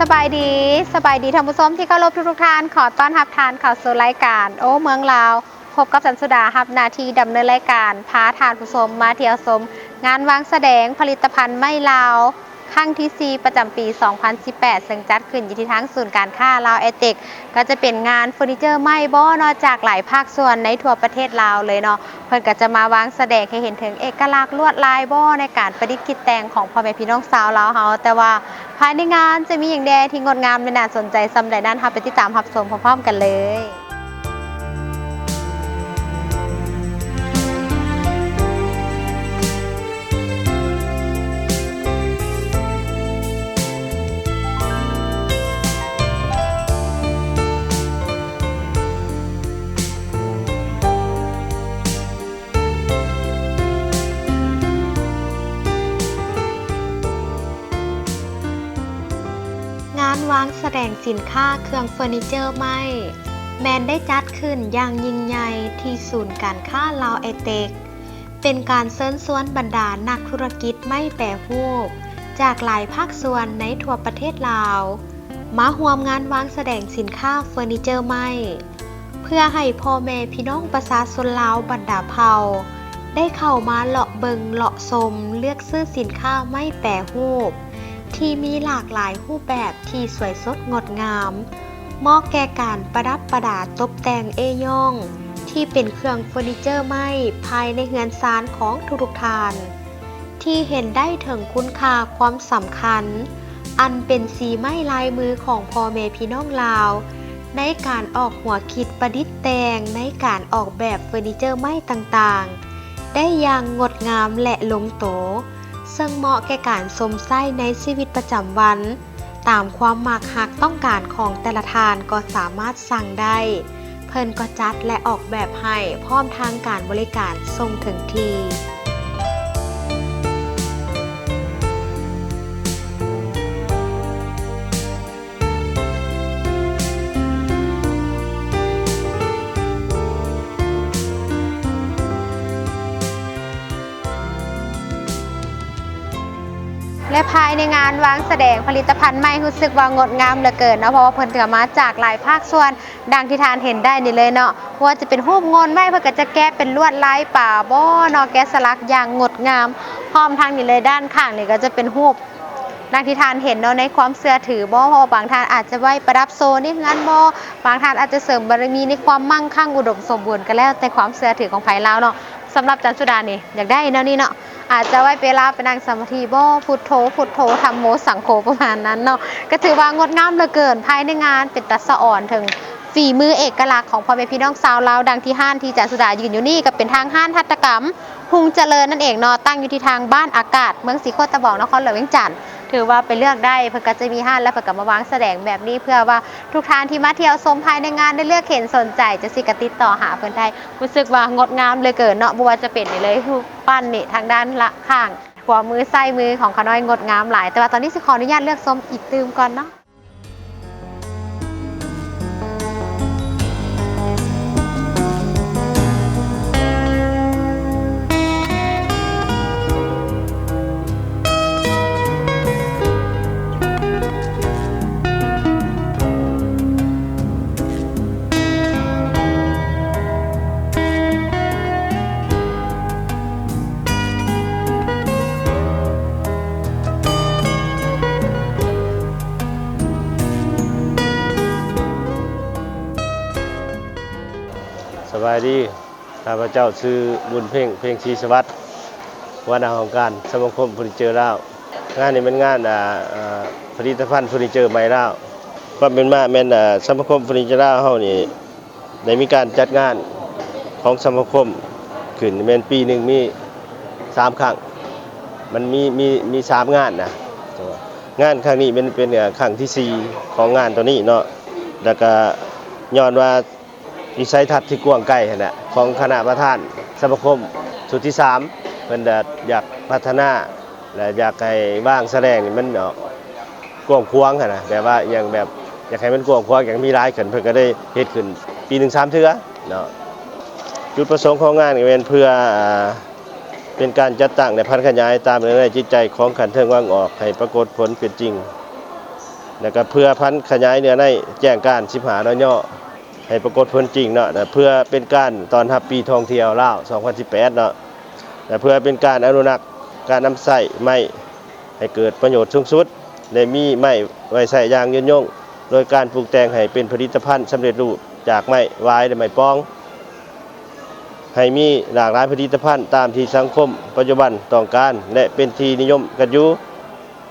ສະບາຍດີ, ສະບາຍດີທ່ານຜູ້ຊົມທີ່ເຄົາລົບທຸກໆທ່ານ. ຂໍຕ້ອນຮັບທ່ານເຂົ້າສູ່ລາຍການໂອ້ເມືອງລາວ. ພົບກັບຈັນສຸດາ ຮັບໜ້າທີ່ດຳເນີນລາຍການ ພາທ່ານຜູ້ຊົມມາທ່ຽວຊົມງານວາງສະແດງຜະລິດຕະພັນໄມ້ລາວ ຄັ້ງທີສີ່ ປະຈຳປີສອງພັນສິບແປດ ເຊິ່ງຈັດຂຶ້ນຢູ່ທີ່ທາງສູນການຄ້າລາວແອເຕັກ. ກໍຈະເປັນງານເຟີນີເຈີໄມ້ບໍເນາະ ຈາກຫຼາຍພາກສ່ວນໃນທົ່ວປະເທດລາວເລີຍເນາະ. ເພິ່ນກໍຈະມາວາງສະແດງໃຫ້ເຫັນເຖິງເອກະລັກລວດລາຍບໍໃນການປະດິດຄິດແຕ່ງຂອງພໍ່ແມ່ພີ່ນ້ອງຊາວລາວເຮົາ. ແຕ່ວ່າພາຍໃນງານຈະມີຫຍັງແດ່ທີ່ງົດງາມ ແລະ ໜ້າສົນໃຈສ່ຳໃດນັ້ນ, ເຮົາໄປຕິດຕາມຮັບຊົມພ້ອມໆກັນເລີຍ. ງານວາງສະແດງສິນຄ້າເຄື່ອງເຟີນີເຈີໄມ້ ແມ່ນໄດ້ຈັດຂຶ້ນຢ່າງຍິ່ງໃຫຍ່ທີ່ສູນການຄ້າລາວແອເຕັກ. ເປັນການເຊີນຊວນບັນດານັກທຸລະກິດໄມ້ແປຮູບຈາກຫຼາຍພາກສ່ວນໃນທົ່ວປະເທດລາວ ມາຮ່ວມງານວາງສະແດງສິນຄ້າເຟີນີເຈີໄມ້ ເພື່ອໃຫ້ພໍ່ແມ່ພີ່ນ້ອງປະຊາຊົນລາວບັນດາເຜົ່າ ໄດ້ເຂົ້າມາເລາະເບິ່ງເລາະຊົມ ເລືອກຊື້ສິນຄ້າໄມ້ແປຮູບ ທີ່ມີຫຼາກຫຼາຍຮູບແບບທີ່ສວຍສົດງົດງາມ ເໝາະແກ່ການປະດັບປະດາຕົບແຕ່ງເອ້ຍ້ອງ ທີ່ເປັນເຄື່ອງເຟີນີເຈີໄມ້ພາຍໃນເຮືອນຊານຂອງທຸກໆທ່ານ ທີ່ເຫັນໄດ້ເຖິງຄຸນຄ່າຄວາມສຳຄັນ ອັນເປັນສີໄມ້ລາຍມືຂອງພໍ່ແມ່ພີ່ນ້ອງລາວ ໃນການອອກຫົວຄິດປະດິດແຕ່ງ ໃນການອອກແບບເຟີນີເຈີໄມ້ຕ່າງໆ ໄດ້ຢ່າງງົດງາມ ແລະ ລົງໂຕ, ເຊິ່ງເໝາະແກ່ການຊົມໃຊ້ໃນຊີວິດປະຈຳວັນ. ຕາມຄວາມມັກຮັກຕ້ອງການຂອງແຕ່ລະທ່ານກໍສາມາດສັ່ງໄດ້. ເພິ່ນກໍຈັດ ແລະ ອອກແບບໃຫ້ ພ້ອມທັງການບໍລິການສົ່ງເຖິງທີ່. ແລະ ພາຍໃນງານວາງສະແດງຜະລິດຕະພັນໃໝ່ ຮູ້ສຶກວ່າງົດງາມເຫຼືອເກີນເນາະ, ເພາະວ່າເພິ່ນກໍມາຈາກຫຼາຍພາກສ່ວນ ດັ່ງທີ່ທ່ານເຫັນໄດ້ນີ້ເລີຍເນາະ. ບໍ່ວ່າຈະເປັນຮູບງົນໄວ້ ເພິ່ນກໍຈະແກະເປັນລວດລາຍປາບໍເນາະ, ແກະສະຫຼັກຢ່າງງົດງາມ. ພ້ອມທັງນີ້ເລີຍ ດ້ານຂ້າງນີ້ກໍຈະເປັນຮູບ ດັ່ງທີ່ທ່ານເຫັນເນາະ, ໃນຄວາມເຊື່ອຖືບໍ ເພາະວ່າບາງທ່ານອາດຈະໄວ້ປະດັບໂຊໃນເຮືອນບໍ, ບາງທ່ານອາດຈະເສີມບາລະມີໃນຄວາມມັ່ງຄັ່ງອຸດົມສົມບູນ ກໍແລ້ວແຕ່ຄວາມເຊື່ອຖືຂອງໃຜລາວເນາະ. ສຳລັບຈັນສຸດານີ້ ຢາກໄດ້ແນວນີ້ເນາະ, ອາດຈະໄວ້ເວລາໄປນັ່ງສະມາທິບໍ, ພຸດໂທ ພຸດໂທ ທຳໂມ ສັງໂຄ ປະມານນັ້ນເນາະ. ກໍຖືວ່າງົດງາມເຫຼືອເກີນ, ພາຍໃນງານເປັນຕາສະອອນເຖິງ ຝີມືເອກະລັກຂອງພໍ່ແມ່ພີ່ນ້ອງຊາວລາວ, ດັ່ງທີ່ຮ້ານທີ່ຈານສຸດາຢືນຢູ່ນີ້ ກໍເປັນທາງຮ້ານຫັດຖະກຳຮຸ່ງຈະເລີນນັ້ນເອງເນາະ, ຕັ້ງຢູ່ທີ່ທາງບ້ານອາກາດ ເມືອງສີໂຄດຕະບອງ ນະຄອນຫຼວງວຽງຈັນ. ຖືວ່າໄປເລືອກໄດ້, ເພິ່ນກໍຈະມີຮ້ານ ແລ້ວເພິ່ນກໍມາວາງສະແດງແບບນີ້ ເພື່ອວ່າທຸກທ່ານທີ່ມາທ່ຽວຊົມພາຍໃນງານໄດ້ເລືອກເຫັນສົນໃຈ ຈັ່ງຊີ້ກໍຕິດຕໍ່ຫາເພິ່ນໄດ້. ຮູ້ສຶກວ່າງົດງາມເຫຼືອເກີນເນາະ, ບໍ່ວ່າຈະເປັນນີ້ເລີຍ ຮູບປັ້ນນີ້ ທາງດ້ານລະຂ້າງ ຂວາມື ຊ້າຍມືຂອງຂ້ານ້ອຍ ງົດງາມຫຼາຍ. ແຕ່ວ່າຕອນນີ້ຊິຂໍອະນຸຍາດເລືອກຊົມອີກຕື່ມກ່ອນເນາະ. ສະບາຍດີ, ຂ້າພະເຈົ້າຊື່ ບຸນເພັງ ເພັງສີສະຫວັດ, ຫົວໜ້າຫ້ອງການສະມາຄົມເຟີນີເຈີລາວ. ງານນີ້ແມ່ນງານ ອາ ອາ ຜະລິດຕະພັນເຟີນີເຈີໃໝ່ລາວ. ຄວາມເປັນມາແມ່ນ ອາ ສະມາຄົມເຟີນີເຈີລາວເຮົານີ້ ໄດ້ມີການຈັດງານຂອງສະມາຄົມຂຶ້ນ ແມ່ນປີໜຶ່ງມີສາມຄັ້ງ, ມັນມີ ມີ ມີສາມງານນະ. ງານຄັ້ງນີ້ແມ່ນເປັນ ເປັນ ເປັນຄັ້ງທີສີ່ຂອງງານໂຕນີ້ເນາະ, ແລ້ວກະຍ້ອນວ່າວິໄສທັດທີ່ກວ້າງໄກຫັ້ນແຫຼະ ຂອງຄະນະປະທານສະມາຄົມຊຸດທີສາມ ເພິ່ນກະຢາກພັດທະນາ ແລະ ຢາກໃຫ້ວາງສະແດງນີ້ມັນ ເອີ ກວ້າງຂວາງຫັ້ນນະ, ແບບວ່າຫຍັງແບບຢາກໃຫ້ມັນກວ້າງຂວາງ ຢາກມີຫຼາຍຂຶ້ນ, ເພິ່ນກໍໄດ້ເຮັດຂຶ້ນປີໜຶ່ງສາມເທື່ອເນາະ. ຈຸດປະສົງຂອງງານກໍແມ່ນເພື່ອ ອ່າ ເປັນການຈັດຕັ້ງ ແລະ ຜັນຂະຫຍາຍຕາມເນື້ອໃນຈິດໃຈຂອງຂັ້ນເທິງວາງອອກ ໃຫ້ປາກົດຜົນເປັນຈິງ. ແລ້ວກໍເພື່ອຜັນຂະຫຍາຍເນື້ອໃນແຈ້ງການສິບຫ້າ ນຍ ໃຫ້ປາກົດຜົນຈິງເນາະ ແລະ ເພື່ອເປັນການຕ້ອນຮັບປີທ່ອງທ່ຽວລາວ ສອງພັນສິບແປດ ເນາະ ແລະ ເພື່ອເປັນການອະນຸລັກການນຳໃຊ້ໄມ້ໃຫ້ເກີດປະໂຫຍດສູງສຸດ ແລະ ມີໄມ້ໄວ້ໃຊ້ຢ່າງຍືນຍົງ ໂດຍການປຸງແຕ່ງໃຫ້ເປັນຜະລິດຕະພັນສຳເລັດຮູບຈາກໄມ້ຫວາຍ ແລະ ໄມ້ປອງ ໃຫ້ມີຫຼາກຫຼາຍຜະລິດຕະພັນຕາມທີ່ສັງຄົມປັດຈຸບັນຕ້ອງການ ແລະ ເປັນທີ່ນິຍົມກັນຢູ່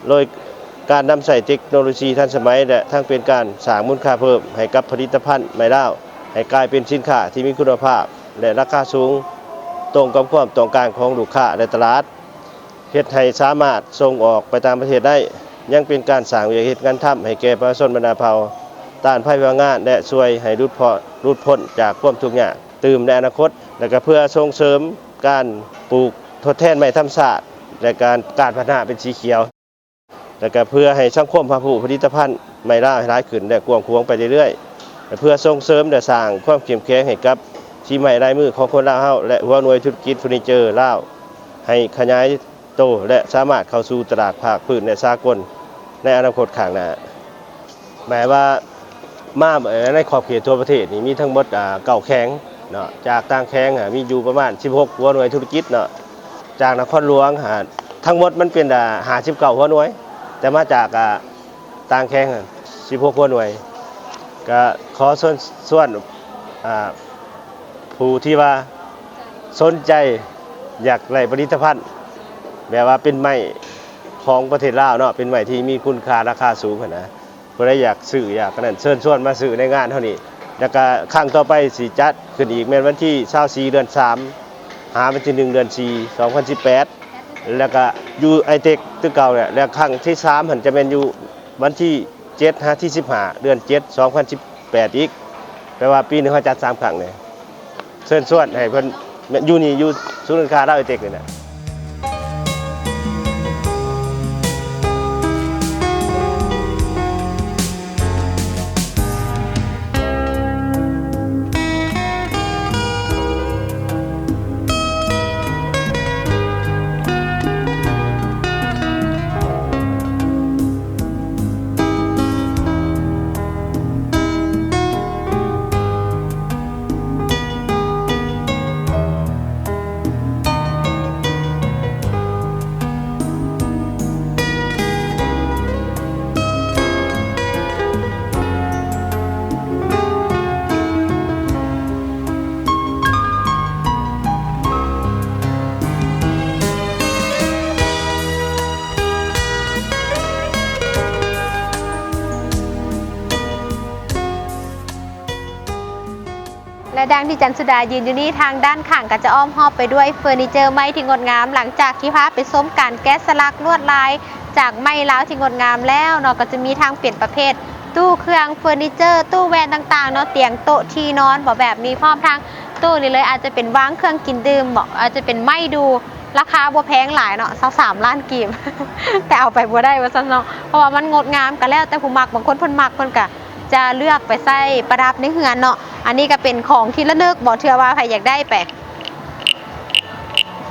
ໂດຍການນຳໃຊ້ເຕັກໂນໂລຢີທັນສະໄໝ ແລະ ທັງເປັນການສ້າງມູນຄ່າເພີ່ມໃຫ້ກັບຜະລິດຕະພັນໄມ້ລາວ ໃຫ້ກາຍເປັນສິນຄ້າທີ່ມີຄຸນນະພາບ ແລະ ລາຄາສູງ ຕົງກັບຄວາມຕ້ອງການຂອງລູກຄ້າ ແລະ ຕະຫຼາດ. ເຮັດໃຫ້ສາມາດສົ່ງອອກໄປຕ່າງປະເທດໄດ້, ຍັງເປັນການສ້າງວຽກເຮັດງານທຳໃຫ້ແກ່ປະຊາຊົນບັນດາເຜົ່າ, ຕ້ານໄພພະລັງງານ ແລະ ຊ່ວຍໃຫ້ຫຼຸດຜ່ອນ, ຫຼຸດພົ້ນຈາກຄວາມທຸກຍາກຕື່ມໃນອະນາຄົດ, ແລະ ກະເພື່ອສົ່ງເສີມການປູກທົດແທນໄມ້ທຳຊາດ ແລະ ການ, ການພັດທະນາເປັນສີຂຽວ. ແລະກະເພື່ອໃຫ້ສັງຄົມຮັບຮູ້ຜະລິດຕະພັນໄມ້ລາວໃຫ້ຫຼາຍຂຶ້ນ ແລະ ກວ້າງຂວາງໄປເລື້ອຍໆ ແລະ ເພື່ອສົ່ງເສີມ ແລະ ສ້າງຄວາມເຂັ້ມແຂງໃຫ້ກັບສີໄມ້ລາຍມືຂອງຄົນລາວເຮົາ ແລະ ຫົວໜ່ວຍທຸລະກິດເຟີນີເຈີລາວ ໃຫ້ຂະຫຍາຍໂຕ ແລະ ສາມາດເຂົ້າສູ່ຕະຫຼາດພາກພື້ນ ແລະ ສາກົນໃນອະນາຄົດຂ້າງໜ້າ. ແບບວ່າມາໃນຂອບເຂດທົ່ວປະເທດນີ້ມີທັງໝົດ ອາ ເກົ້າແຂວງເນາະ, ຈາກຕ່າງແຂວງ ອາ ມີຢູ່ປະມານສິບຫົກຫົວໜ່ວຍທຸລະກິດເນາະ, ຈາກນະຄອນຫຼວງ ອາ ທັງໝົດມັນເປັນ ອາ ຫ້າສິບເກົ້າຫົວໜ່ວຍ, ແຕ່ມາຈາກ ອາ ຕ່າງແຂວງ ອາ ສິບຫົກຫົວໜ່ວຍ. ກະຂໍເຊີນຊວນ ອາ ຜູ້ທີ່ວ່າສົນໃຈຢາກໄດ້ຜະລິດຕະພັນ ແບບວ່າເປັນໄມ້ຂອງປະເທດລາວເນາະ, ເປັນໄມ້ທີ່ມີຄຸນຄ່າລາຄາສູງຫັ້ນນະ. ຜູ້ໃດຢາກຊື້ ຢາກອັນນັ້ນ ເຊີນຊວນມາຊື້ໃນງານເຮົານີ້. ແລ້ວກະຄັ້ງຕໍ່ໄປຊິຈັດຂຶ້ນອີກແມ່ນວັນທີຊາວສີ່ເດືອນສາມ ຫາວັນທີໜຶ່ງເດືອນສີ່ ສອງພັນສິບແປດ ແລ້ວກະຢູ່ໄອເຕັກຄືເກົ່າແຫຼະ. ແລ້ວຄັ້ງທີສາມຫັ້ນຈະແມ່ນຢູ່ວັນທີເຈັດ ຫາທີສິບຫ້າເດືອນເຈັດ ສອງພັນສິບແປດອີກ. ແປວ່າປີໜຶ່ງເຮົາຈັດສາມຄັ້ງເດ້. ເຊີນຊວນໃຫ້ເພິ່ນຢູ່ນີ້ ຢູ່ສູນການຄ້າລາວໄອເຕັກນີ້ແຫຼະ. ແລະ ດັ່ງທີ່ຈັນສຸດາຢືນຢູ່ນີ້ ທາງດ້ານຂ້າງກໍຈະອ້ອມຮອບໄປດ້ວຍເຟີນີເຈີໄມ້ທີ່ງົດງາມ. ຫຼັງຈາກທີ່ພາໄປຊົມການແກະສະຫຼັກລວດລາຍຈາກໄມ້ລາວທີ່ງົດງາມແລ້ວເນາະ, ກໍຈະມີທັງເປັນປະເພດຕູ້ເຄື່ອງ, ເຟີນີເຈີ, ຕູ້ແວ່ນຕ່າງໆເນາະ, ຕຽງ, ໂຕະ, ທີ່ນອນບໍ ແບບນີ້, ພ້ອມທັງຕູ້ນີ້ເລີຍ ອາດຈະເປັນວາງເຄື່ອງກິນດື່ມບໍ, ອາດຈະເປັນໄມ້ດູ່ ລາຄາບໍ່ແພງຫຼາຍເນາະ ຊາວສາມລ້ານກີບ ແຕ່ເອົາໄປບໍ່ໄດ້ວ່າຊັ້ນເນາະ ເພາະວ່າມັນງົດງາມ. ກໍແລ້ວແຕ່ຜູ້ມັກ, ບາງຄົນເພິ່ນມັກ ເພິ່ນກໍຈະເລືອກໄປໃສ່ປະດັບໃນເຮືອນເນາະ. ອັນນີ້ກໍເປັນຂອງທີ່ລະນຶກບໍ ເທື່ອວ່າໃຜຢາກໄດ້ໄປ.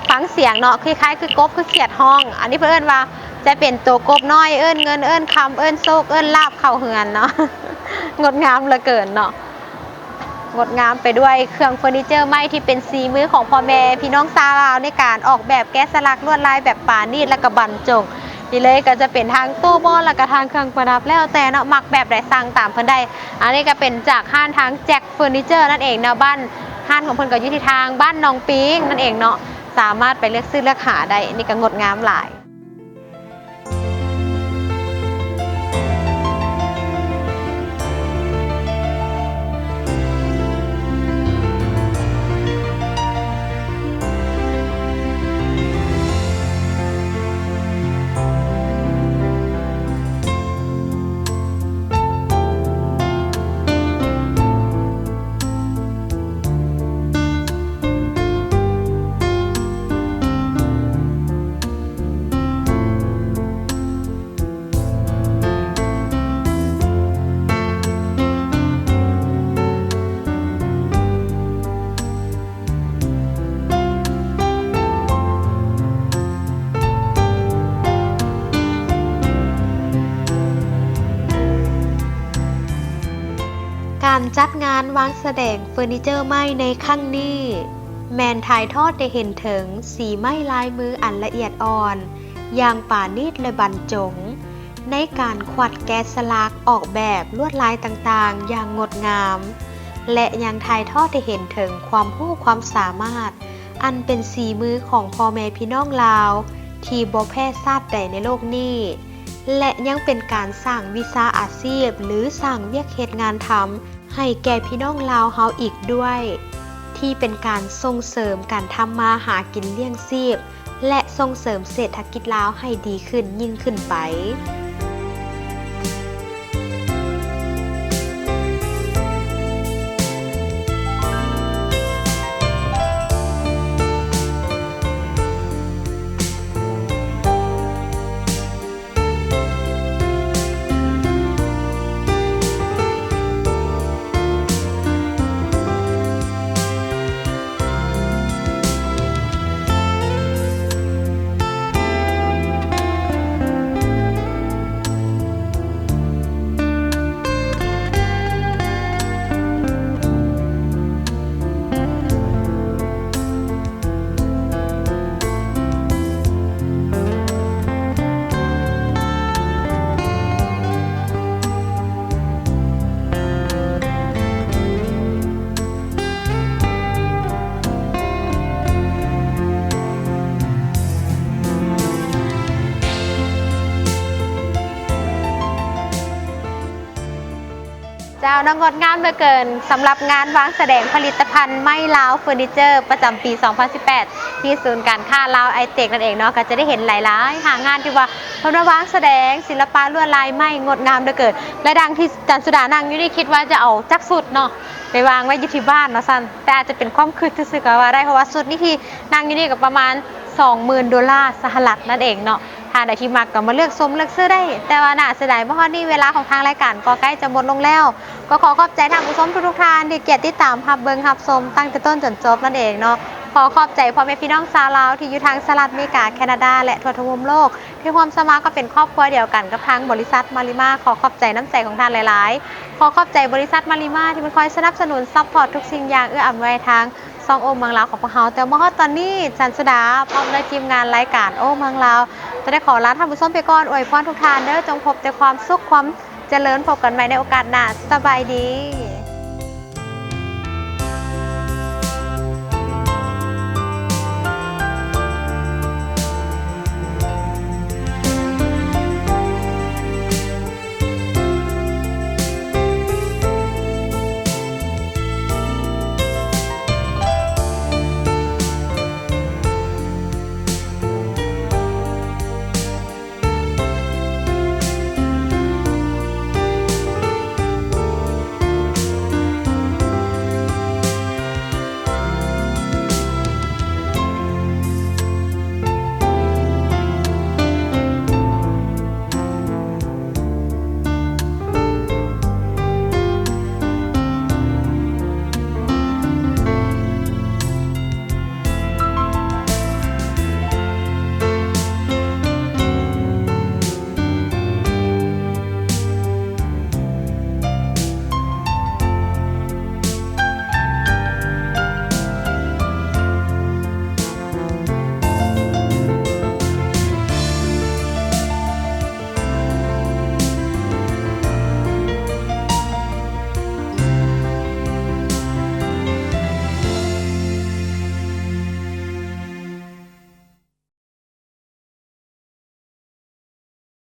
ຟັງສຽງເນາະ ຄ້າຍໆຄືກົບ ຄືຂຽດຮ້ອງ. ອັນນີ້ເພິ່ນເອີ້ນວ່າຈະເປັນໂຕກົບນ້ອຍ ເອີ້ນເງິນ ເອີ້ນຄຳ ເອີ້ນໂຊກ ເອີ້ນລາບເຂົ້າເຮືອນເນາະ. ງົດງາມເຫຼືອເກີນເນາະ. ງົດງາມໄປດ້ວຍເຄື່ອງເຟີນີເຈີໄມ້ທີ່ເປັນສີມືຂອງພໍ່ແມ່ພີ່ນ້ອງຊາວລາວ ໃນການອອກແບບແກະສະຫຼັກລວດລາຍແບບປານີດ ແລະກະບັນຈົງ. ນີ້ເລີຍກໍຈະເປັນທັງໂຕະໝໍ້ ແລະກະທັງເຄື່ອງປະດັບ ແລ້ວແຕ່ເນາະ ມັກແບບໃດສັ່ງຕາມເພິ່ນໄດ້. ອັນນີ້ກໍເປັນຈາກຮ້ານທາງແຈັກເຟີນີເຈີນັ້ນເອງເນາະ, ບ້ານ ຮ້ານຂອງເພິ່ນກໍຢູ່ທີ່ທາງບ້ານໜອງປີງນັ້ນເອງເນາະ, ສາມາດໄປເລືອກຊື້ເລືອກຫາໄດ້. ນີ້ກໍງົດງາມຫຼາຍ. ການຈັດງານວາງສະແດງເຟີນີເຈີໄມ້ໃນຄັ້ງນີ້ ແມ່ນຖ່າຍທອດໃຫ້ເຫັນເຖິງສີໄມ້ລາຍມືອັນລະອຽດອ່ອນ ຢ່າງປານີດ ແລະ ບັນຈົງ ໃນການຂວັດແກະສະຫຼັກອອກແບບລວດລາຍຕ່າງໆຢ່າງງົດງາມ ແລະ ຍັງຖ່າຍທອດໃຫ້ເຫັນເຖິງຄວາມຮູ້ຄວາມສາມາດ ອັນເປັນສີມືຂອງພໍ່ແມ່ພີ່ນ້ອງລາວ ທີ່ບໍ່ແພ້ຊາດໃດໃນໂລກນີ້ ແລະ ຍັງເປັນການສ້າງວິຊາອາຊີບ ຫຼື ສ້າງວຽກເຮັດງານທຳໃຫ້ແກ່ພີ່ນ້ອງລາວເຮົາອີກດ້ວຍ ທີ່ເປັນການສົ່ງເສີມການທຳມາຫາກິນລ້ຽງຊີບ ແລະ ສົ່ງເສີມເສດຖະກິດລາວໃຫ້ດີຂຶ້ນຍິ່ງຂຶ້ນໄປ. ເຈົ້າ ເນາະ ງົດງາມເຫຼືອເກີນ ສຳລັບງານວາງສະແດງຜະລິດຕະພັນໄມ້ລາວເຟີນີເຈີ ປະຈຳປີສອງພັນສິບແປດ ທີ່ສູນການຄ້າລາວໄອເຕັກນັ້ນເອງເນາະ. ກໍຈະໄດ້ເຫັນຫຼາຍໆຫ້າງຮ້ານທີ່ວ່າເພິ່ນມາວາງສະແດງສິລະປະລວດລາຍໄມ້ ງົດງາມເຫຼືອເກີນ ແລະ ດັ່ງທີ່ຈັນສຸດານັ່ງຢູ່ນີ້ ຄິດວ່າຈະເອົາຈັກຊຸດເນາະ ໄປວາງໄວ້ຢູ່ທີ່ບ້ານວ່າຊັ້ນ, ແຕ່ອາດຈະເປັນຄວາມຄິດຊື່ໆກໍວ່າໄດ້ ເພາະວ່າຊຸດນີ້ທີ່ນັ່ງຢູ່ນີ້ກໍປະມານສອງໝື່ນໂດລາສະຫະລັດນັ້ນເອງເນາະ. ທ່ານໃດທີ່ມັກກໍມາເລືອກຊົມເລືອກຊື້ໄດ້, ແຕ່ວ່າໜ້າເສຍດາຍ ມາຮອດນີ້ເວລາຂອງທາງລາຍການກໍໃກ້ຈະໝົດລົງແລ້ວ. ກໍຂໍຂອບໃຈທ່ານຜູ້ຊົມທຸກໆທ່ານທີ່ກຽດຕິດຕາມຮັບເບິ່ງຮັບຊົມຕັ້ງແຕ່ຕົ້ນຈົນຈົບນັ້ນເອງເນາະ. ຂໍຂອບໃຈພໍ່ແມ່ພີ່ນ້ອງຊາວລາວທີ່ຢູ່ທາງສະຫະລັດອາເມລິກາ, ແຄນາດາ ແລະ ທົ່ວທຸກມຸມໂລກ ທີ່ຮ່ວມສະໝັກມາເປັນຄອບຄົວດຽວກັນກັບທາງບໍລິສັດມາລິມາ. ຂໍຂອບໃຈນ້ຳໃຈຂອງທ່ານຫຼາຍໆ. ຂໍຂອບໃຈບໍລິສັດມາລິມາທີ່ມັນຄອຍສະໜັບສະໜູນຊັບພອດທຸກສິ່ງຢ່າງ ເອື້ອອຳນວຍທາງຊ່ອງໂອ້ເມືອງລາວຂອງພວກເຮົາ. ແຕ່ມາຮອດຕອນນີ້ ຈັນສຸດາພ້ອມດ້ວຍທີມງານລາຍການໂອ້ເມືອງລາວ ຈະໄດ້ຂໍລາທ່ານຜູ້ຊົມໄປກ່ອນ. ອວຍພອນທຸກທ່ານເດີ ຈົ່ງພົບແຕ່ຄວາມສຸກຄວາມຈະເລີນ. ພົບກັນໃໝ່ໃນໂອກາດໜ້າ. ສະບາຍດີ.